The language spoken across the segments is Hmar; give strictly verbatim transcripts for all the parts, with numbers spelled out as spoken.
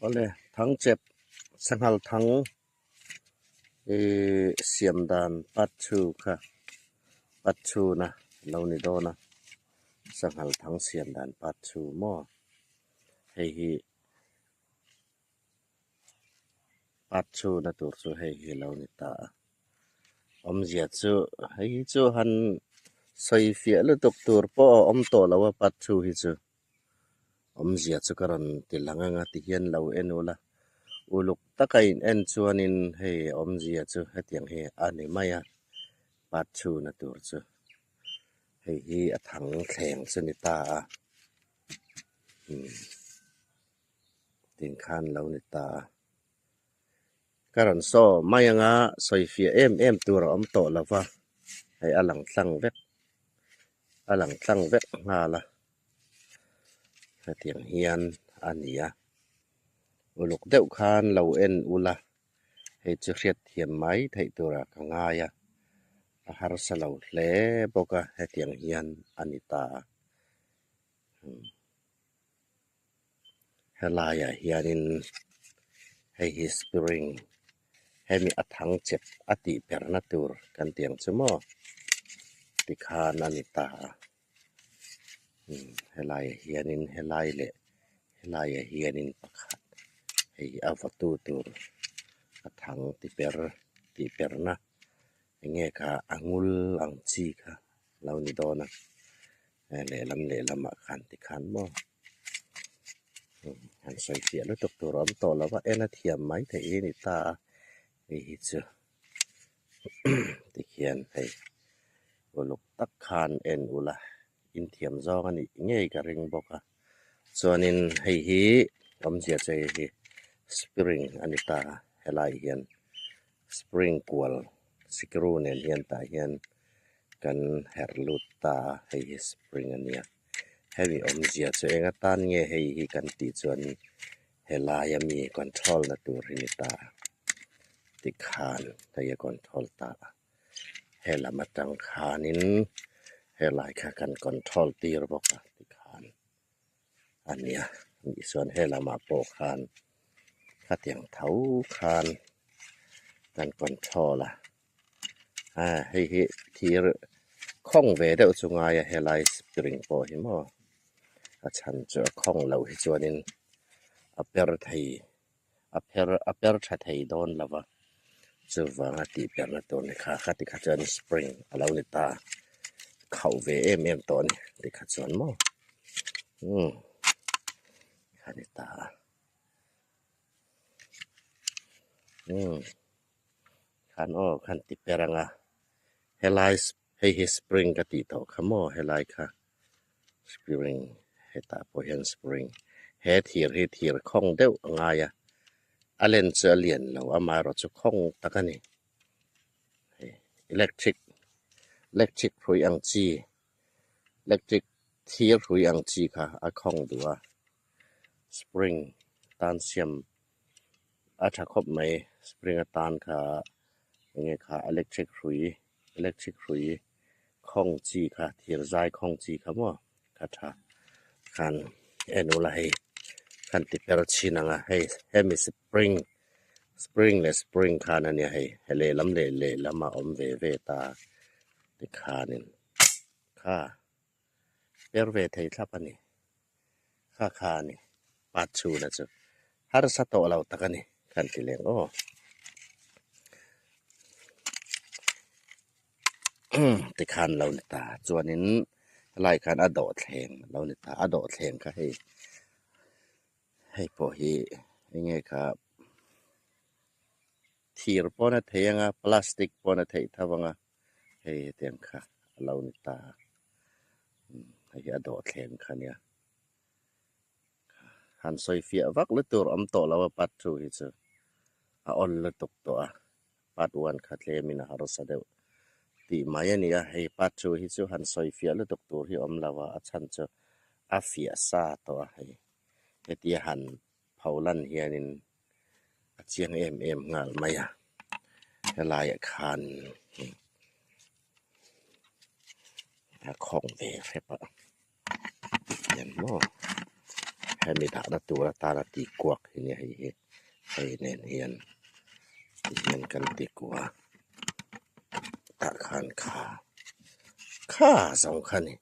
Awle, Thangchep, Sanghal Thang, e, siam dan part two kha, part two-na lo ni dawn a. Sanghal Thang siam dan part two maw. Hei hi part two-na tur chu hei hi lo ni ta a. Awmzia chu, hei hi chu han sawi fiah lutuk tur pawh a awm tawh lo a, part two hi chu. Awmzia chu ka rawn ti lang ang a, ti hian lo en ula. Uluk taka in en chuanin hei awmzia chu hetiang hi a ni mai a, part two-na tur chu. Hei hi a thang thleng chu ni ta a. Hmm. Tin khan lo ni ta a. Ka rawn saw mai anga, sawi fiah em em tur a awm tawh lo va. Hei a lang tlang vek, a lang tlang vek nghal a. Hetiang hian a ni a. Uluk deuh khan lo en ula. Hei chu hriatthiam mai theih tura ka ngai a. A harsa lo hle bawk a, hetiang hian a ni ta a. Hmm. Helaiah hianin hei hi spring, hemi a thang chep a tih perna tur kan tih ang chu maw, ti khan a ni ta a. Hmm, helaiah hianin, helai leh helaiah hianin pakhat hei a vatu tur a thang ti per, tih perna. Enge kha a ngul ang chi kha lo ni dawn a. Eh, lehlam lehlamah khan ti khan maw. Hmm, han sawi fiah lutuk tur a awm tawh lo va, en a thiam mai thei hi ni ta a. Hei hi chu. Ti khian hei uluk tak khan en ula. In thiam zawng a nih ngei ka ring bawk a. Chuanin hei hi awmzia chu hei hi spring a ni ta a, helai hian spring kual sikru nen hian tah hian kan her lut ta a, hei hi spring a nia. Hemi awmzia chu eng atan nge hei hi kan tih chuan helai a mi control na tur hi ni ta a. Ti khan hei a control ta a. He lam atang khanin helai kha kan control tir bawk a, ti khan a nia. Ni chuan he lamah pawh khan khatiang tho khan kan control a. A, hei hi thir khawng ve deuh chu ngai a, helai spring pawh hi maw. A chhan chu a khawng lo hi chuanin a per thei, a per, a per ṭha thei dawn lo va. Chuvanga tih perna tur ni kha, kha ti kha chuan spring a lo ni ta. Khauh ve em em tawh a ni ti kha chuan maw. Hmm. Kha ni ta. Hmm. Khan aw, khan ti per anga. Helai s-, hei hi spring ka tih tawh kha maw, helai kha. Spring, hetah pawh hian spring. He thir hi thir khawng deuh a ngai a. A len chu a lian lo, amaherawhchu khawng tak a ni. Hei, electric, electric hrui ang chi, electric thir hrui ang chi kha a khawng duh a. Spring tan siam a ṭha khawp mai, spring atan kha, enge kha electric hrui, electric hrui khawng chi kha, thir zai khawng chi kha maw, kha ṭha. Khan en ula hei, khan ti per chin anga hei, hemi spring, spring leh spring khan a nia hei, he lehlam leh lehlam a awm ve ve ta, ti khanin. Kha, per ve thei thlap a ni. Kha kha a ni. Part two-na chu harsa tawh lo tak a ni, kan ti leng aw. Ti khan lo ni ta. Chuanin Lai khan a dawh thleng lo ni ta, a dawh thleng kha hei. Hei pawh hi, enge kha, thir pawh a na thei anga, plastic pawh a na thei tho anga. Hei, hetiang kha a lo ni ta. Hmm, hei hi a dawh thleng kha nia. Han sawi fiah vak lutuk awm tawh lo a, part two hi chu. A awl lutuk tawh a. Part one kha tlemin a harsa deuh tih mai a ni a. Hei part two hi chu han sawi fiah lutuk tur hi awm lo a, a chhan chu a fiah sa tawh a hei. Hetia han pho lan hianin a chiang em em nghal mai a. Helaiah khan a khawng ve hrep a. Hian maw? Hemi dahna tur atana tikuak hi ni hei hi. Hei nen hian. Ti hian kan tikuah. Tah khan kha. Kha zawng kha ni.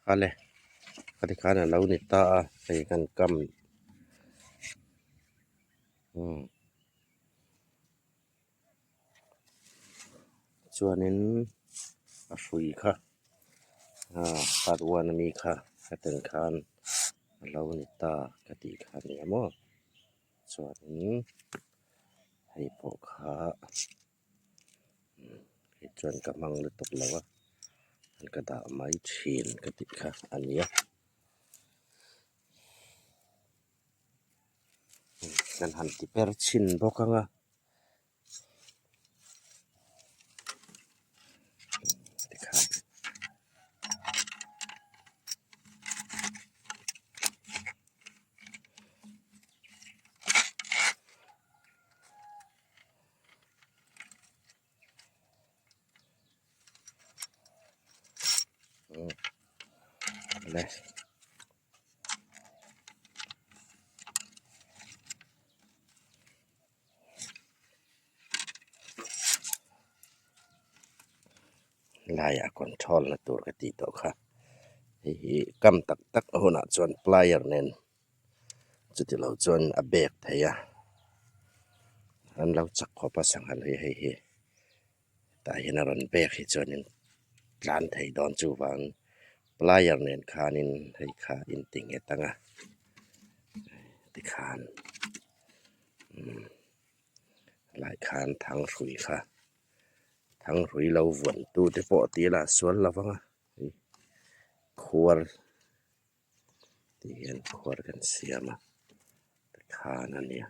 Kha le, kha ti khan a lo ni ta a, hei kan kam. Hmm. Chuanin a hrui kha, a, part one a mi kha, ka ten khan a lo ni ta ka tih kha a ni a maw. Chuanin hei pawh kha, hei chuan ka hmang lutuk lo a, an ka dah mai ṭhin ka tih kha a ni a. Kan han ti per chin bawk anga. Ti kha. Hmm. Le. Laia control na tur ka tih tawh kha. Hei hi kam tak tak hunah chuan plier nen chuti lo chuan a bek thei a. An lo chak khawp a, sanghal hi hei hi. Tah hian a rawn bek hi chuanin tlan thei dawn chuvang plier nen khanin hei kha in ti nge tang a. Ti khan, um, lai khan thang hrui kha, thang hrui lo vuan tu te pawh ti la sual lo vang a. Khuar Ti hian khuar kan siam a, ti khan a nia.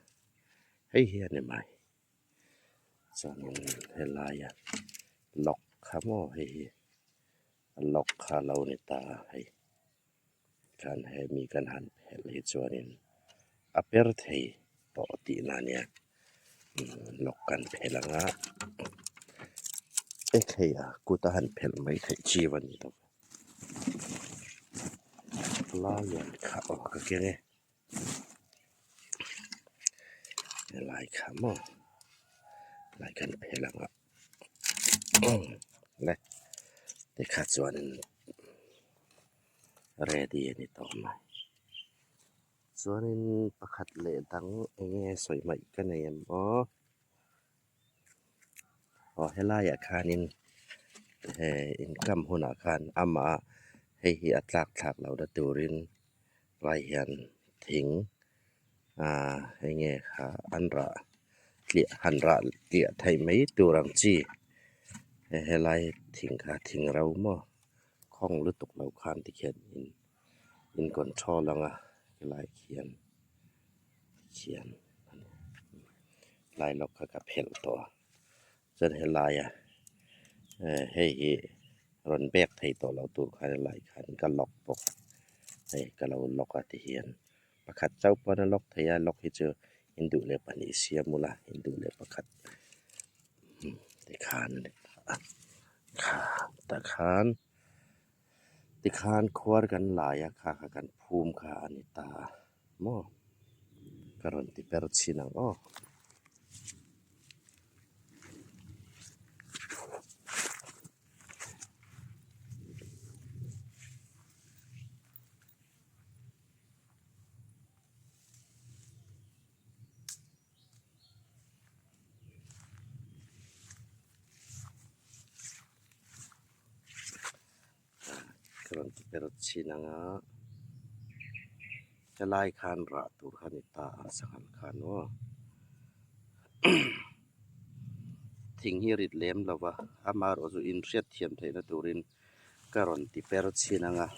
Hei hi a ni mai. Chuanin helaia lock kha maw hei hi. A lock kha lo ni ta hei. Khan hemi kan han phelh hi chuanin a per thei tawh tihna nia. Hmm, lock kan phelh anga. E thei a, kuta han phelh mai theih chi a ni lo. Lai hian kha, aw, ka keng e. Lai kha maw. Lai kan phelh anga. Le. Te kha chuan ready a ni tawh mai. Chuanin pakhat leh dang eng nge sawi mai ka nei em aw? Aw, helaiah khanin, he, in kam hunah khan amah hei hi a tlak thlak lohna turin lai hian thing, a, eng nge kha an rah tliah, han rah tliah theih mai tur ang chi. He, helai thing kha thing ro maw? Khawng lutuk lo khan tikhian in, in control anga, helai khian, khian, lai lock kha ka phelh tawh a. Chuan helaia, eh, hei hi rawn bek thei tawh lo tur khan helai khan ka lock bawk. Hei, ka lo lock a ti hian. Pakhat chauh pawn a lock thei a, lock hi chu in duh leh pahnih siam ula, in duh leh pakhat. Hmm, ti khan a ni ta a. Kha, ta khan, ti khan khuar kan lai a, kha kha kan phum kha a ni ta a. Maw? Ka rawn ti per chin ang aw. Rawn ti per chin anga. Ka lai khan rah tur kha ni ta a, sanghal khan aw. Thing hi rit lem lo va, amaherawhchu in hriatthiam theihna turin ka rawn ti per chin anga.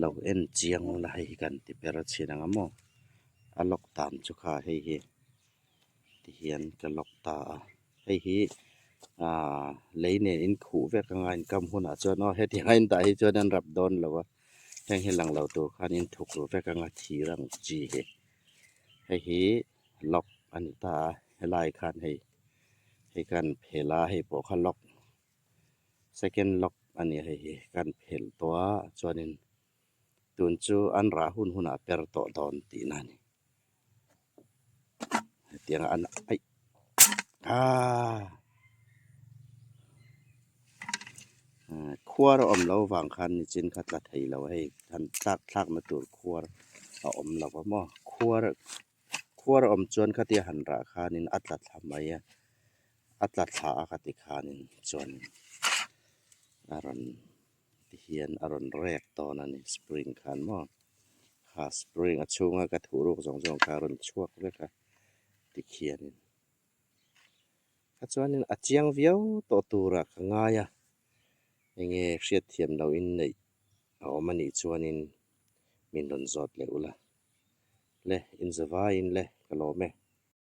Lo en chiang la, hei hi kan ti per chin anga maw. A lawk tan chu kha hei hi. Ti hian ka lawk ta a. Hei hi, a, lei nen in khuh vek anga, in kam hunah chuan, aw, hetiang a in dah hi chuan an rap dawn lo a. Heng hi lang lo tur khan in thuk ru vek anga, thir ang chi hi. Hei hi lawk a ni ta a, helai khan hei, hei kan phel a, hei pawh kha lawk, second lawk a ni, hei hi kan phel tawh a, chuanin tun chu an rah hun hunah per tawh dawn tihna a ni. Hetianga an, ai, a, a, khuar a awm lo vang khan nichin kha tla thei lo, hei han tlak thlakna tur khuar a awm lo a maw. Khuar, khuar a awm chuan khatia han rah khanin a tla thla mai a, a tla thla a, khati khanin chuan a rawn, ti hian a rawn rek dawn a ni, spring khan maw. Kha spring a chhunga ka thuh ruk zawng zawng kha a rawn chhuak vek a, ti khianin. Kha chuanin a chiang viau tawh tura ka ngai a, enge hriatthiam lo in neih a awm a nih chuanin min rawn zawt leh ula. Le, in zavaiin le, ka lawm e.